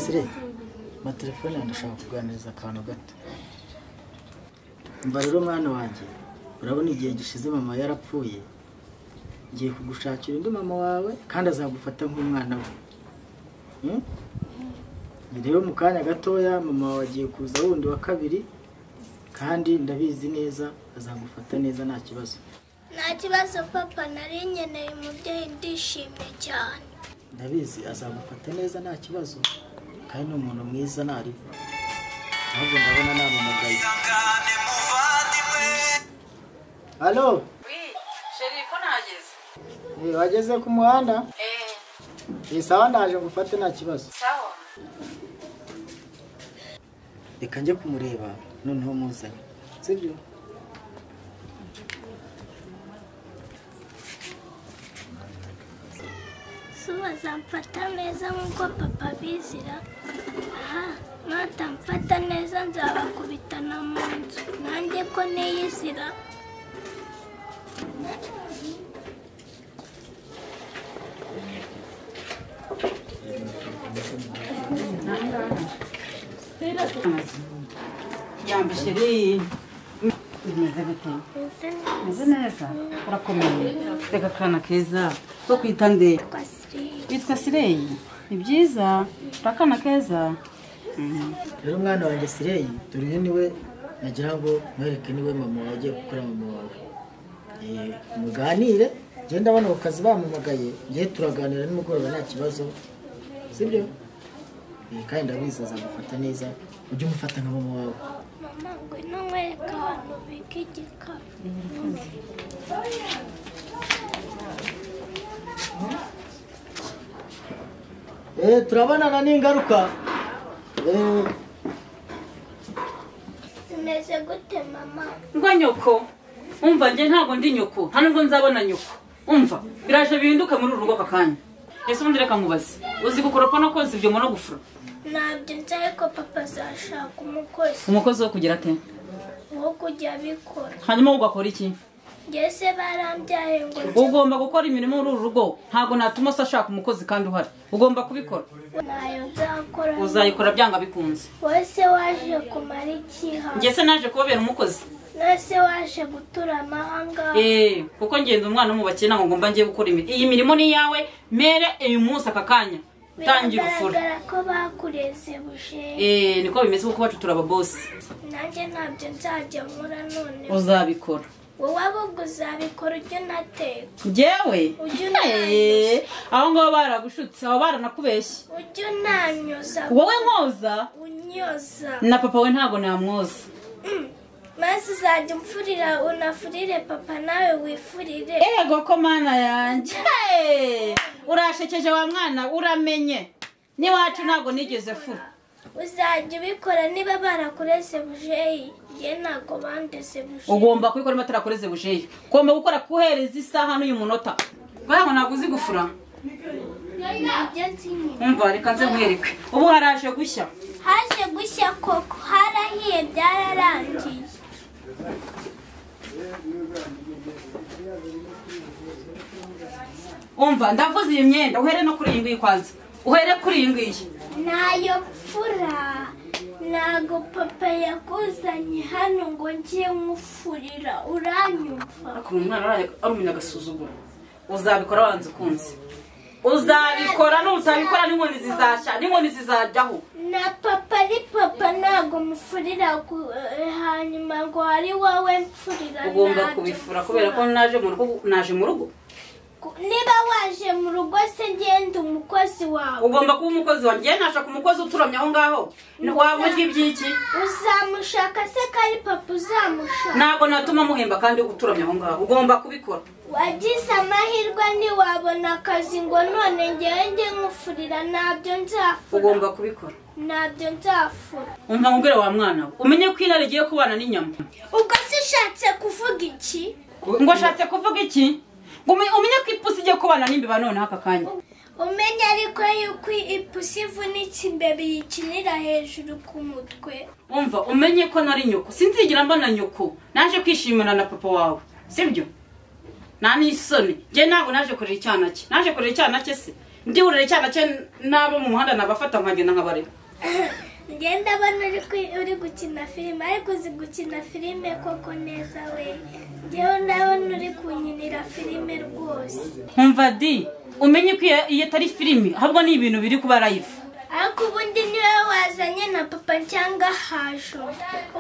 Sire, ma telefone ndashaka kuganiriza akantu gato. Mva rero mwana wanjye, urabona igihe gishize mama yarapfuye. Ngiye kugushakira undi mama wawe kandi azagufata nk'umwana we. Rero mu kanya gatoya mama wawe agiye kuza wundi wa kabiri kandi ndabizi neza azagufata neza nta kibazo. Nta kibazo papa, nari nkeneye umubyeyi, ndishimye cyane. Ndabizi azagufata neza nta kibazo kandi ni umuntu mwiza ntari. Ahubwo ndabona namamagaye. Allo? Oui, chérie, ko nahageze? Wageze ku muhanda? Sawa ndaje ngufate nta kibazo. Sawa. Reka njye kumureba noneho muzanye. Sibyo? Bazamfata neza nk'uko papa bizira. Aha, natamfata neza nzabakubitana mu nzu. Nanjye ko niyizira. Yambi chérie, bimeze bite? Meze neza, urakomeye. Reka akana keza ko kwita nde? Witwa Sireyi. Ni byiza, urakana keza. Rero mwana wanjye Sireyi, dore uyu niwe nagira ngo mwereke niwe mama wawe agiye gukora mama wawe. Muganire, genda bano ku kazi bamumagaye, ngiye turaganira nimugoroba nta kibazo. Sibyo? Kandi ndabizi azagufata neza, ujye umufata nka mama wawe. Mama, ngwino nkwereke ahantu ubika igikapu. Turabonana n'ingaruka. Zimeze gute mama? Ngo nyoko, umva nje ntabwo ndi nyoko, nta nubwo nzabona nyoko. Umva, biraje bihinduka muri uru rugo aka kanya. Ese ubundi reka nkubaze, uzi gukoropa no koza ibyombo no gufura? Ntabyo nzi ariko papa azashaka umukozi. Umukozi wo kugira ate? Wo kujya abikora. Hanyuma ugakora iki? Ngese barambyaye ngo ugomba gukora imirimo muri uru rugo, ntabwo natuma se ashaka umukozi kandi uhari. Ugomba kubikora. Nayo nzakora. Uzayikora byanga bikunze. Wese waje kumara iki hano? Ngese naje kubabera umukozi. Nase waje gutura amahanga. Kuko ngenda umwana mu bakene ngo ngomba ngiye gukora imirimo. Iyi mirimo ni yawe, mere uyu munsi aka kanya. Tangira ufura. Biragaragara ko bakureze buje. Niko bimeze kuko bacu turaba boss. Nanjye ntabyo nzajya nkora none. Uzabikora. Wowe ahubwo uzabikora ujye unateka. Njyewe? Aho ngaho baragushutse, aho baranakubeshye. Ujye unanyoza. Wowe nkoza? Unyoza. Na papa we ntabwo namwoza. Maze uzajya umfurira unafurire papa nawe wifurire. Ego ko mana yanjye. Urashekeje wa mwana, uramenye. Niwacu ntabwo nigeze fura. Uzajya ubikora niba barakureze bujeyi. Nge ntabwo bandeze bujeyi. Ugomba kubikora niba batarakureze bujeyi. Ugomba gukora kuhereza isaha n'uyu munota. Kubera ngo ntabwo uzi gufura. Nabyo nzi nyine. Umva reka nze nkwereke. Ubu haraje gushya. Haje gushya koko, harahiye byararangiye. Umva ndavuze iyi myenda uhere no kuri iyi ngiyi kwanza. Uhere kuri iyi ngiyi. Nayo mfura. Ntago papa yakuzanye hano ngo ngiye nkufurira, uranyumva? Ariko umwana ari umunyagasuzuguro. Uzabikora wanze ukunze. Uzabikora nutabikora n'inkoni zizashya, n'inkoni zizajyaho. Na papa ari papa ntago mufurira hanyuma ngo ari wowe mfurira. Ugomba kubifura kubera ko naje mu rugo, naje mu rugo. Niba waje mu rugo se ngenda umukozi wawe. Ugomba kuba umukozi wanjye, nashaka umukozi uturamye aho ngaho. Waba urya ibyiki? Uzamushaka se kari papa uzamushaka? Ntabwo natuma muhemba kandi uturamye aho ngaho. Ugomba kubikora. Wagize amahirwe ntiwabona akazi ngo none ngewe njye nkufurira, ntabyo nzafura. Ugomba kubikora. Ntabyo nzafura. Umva nkubwire wa mwana we, umenye ko intare igiye kubana n'inyama. Ubwo se ushatse kuvuga iki? Ngo ashatse kuvuga iki? Umenye ko ipusi igiye kubana n'imbeba noneho aka kanya. Umenye ariko yuko ipusi ivunitse imbeba iyikinira hejuru ku mutwe. Umva umenye ko nari nyoko, sinzigera mbona nyoko. Naje kwishimana na papa wawe, sibyo? Nta n'isoni. Njye ntabwo naje kurera icyana cye. Naje kurera icyana cye se. Njye cyana cye nabo mu muhanda nabafata nkagenda nkabareba. Ngenda bana uri gukina filime ariko uzi gukina filime koko neza we. Njyewe ndabona uri kunkinira filime rwose. Umva di umenye ko iyo atari filime ahubwo ni ibintu biri kuba live. Ariko ubundi niwe wazanye na papa cyangwa hajo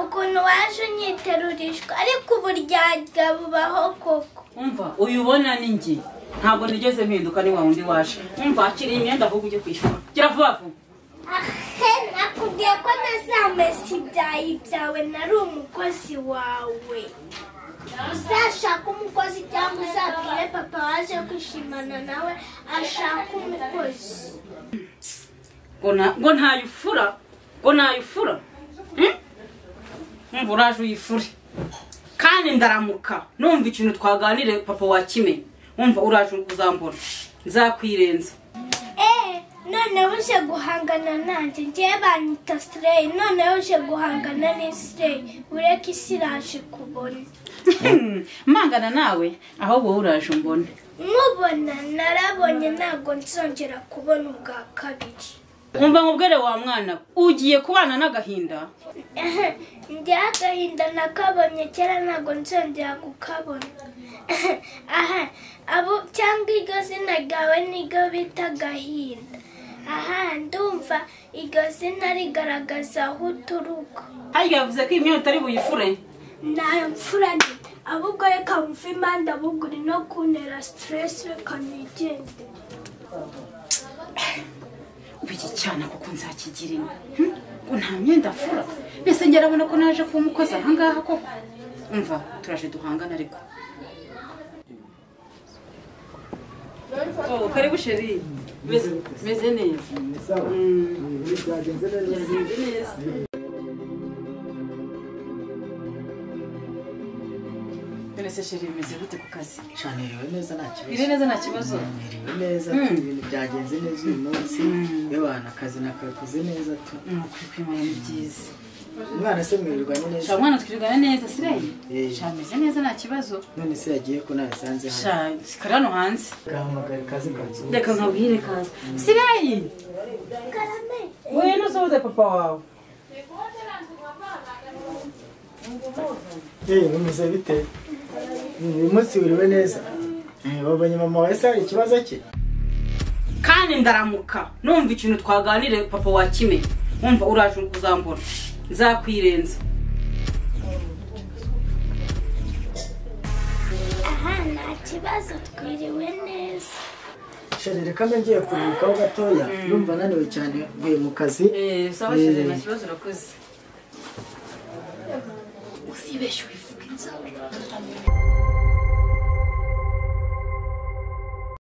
ukuntu waje unyiterurishwa ariko uburyarya bubaho koko. Umva uyu ubona ni njye ntabwo nigeze mpinduka ni wa wundi waje. Umva akiri imyenda ahubwo ujye kwishyura. Gira vuba vuba. Nakubwiye ko ntazamesa ibyayi byawe nari umukozi wawe. Uzashaka umukozi cyangwa uzabwire papa waje kwishimana nawe ashaka umukozi. Ngo ntayifura, ngo ntayifura. Umva uraje uyifure. Kandi ndaramuka numva ikintu twaganire papa wakimenye. Umva uraje uzambona. Nzakwirenza. Noneho uje guhangana nanjye ngiye banyita Sireyi noneho uje guhangana n'Isireyi ureke isi iraje kubona. Mangana nawe ahubwo wowe uraje umbone. Nkubona narabonye ntabwo nzongera kubona ubwa kabiri. Umva nkubwire wa mwana ugiye kubana n'agahinda. Njye agahinda nakabonye kera ntabwo nzongera kukabona. Aha abo cyangwa iryo zina ryawe niryo bita agahinda. Aha ndumva iryo zina rigaragaza aho uturuka. Harya yavuze ko imyenda utari buyifure. Ntayo mfura ndi ahubwo reka mve impande ahubwo uri no kuntera stress reka nigende. Ubu iki cyana kuko nzakigira inka ngo nta myenda afura mbese njye arabona ko naje kuba umukozi aha ngaha koko. Umva turaje duhangana ariko. Oh, karibu sheri. Meze neza. Byagenze neza. None sheri bimeze gute ku kazi? Niriwe neza nta kibazo. Iri neza nta kibazo. Niriwe neza ibintu byagenze neza uyu munsi. Yabana akazi nakakoze neza tu. Kwimana ni byiza. Umwana se mwirirwanye neza. Sha mwana twirirwanye neza Sireyi. Sha meze neza nta kibazo. None se yagiye ko nasanze hano. Sha sikara hano hanze. Gahamagara kazi kanzu. Reka nkabwire kazi. Sireyi. Karame. Wewe nusuhuze papa wawe. Bimeze bite? Uyu munsi wiriwe neza. Wabonye mama wawe se hari ikibazo cye? Kandi ndaramuka numva ikintu twaganire papa wakimenye. Umva uraje uzambona. Nzakwirenza. Aha nta kibazo twiriwe neza. Sheri reka mbe ngiye kuruhukaho gatoya ndumva naniwe cyane mvuye mu kazi. Sawa sheri nta kibazo urakoze. Usibeshe wivuga inzara.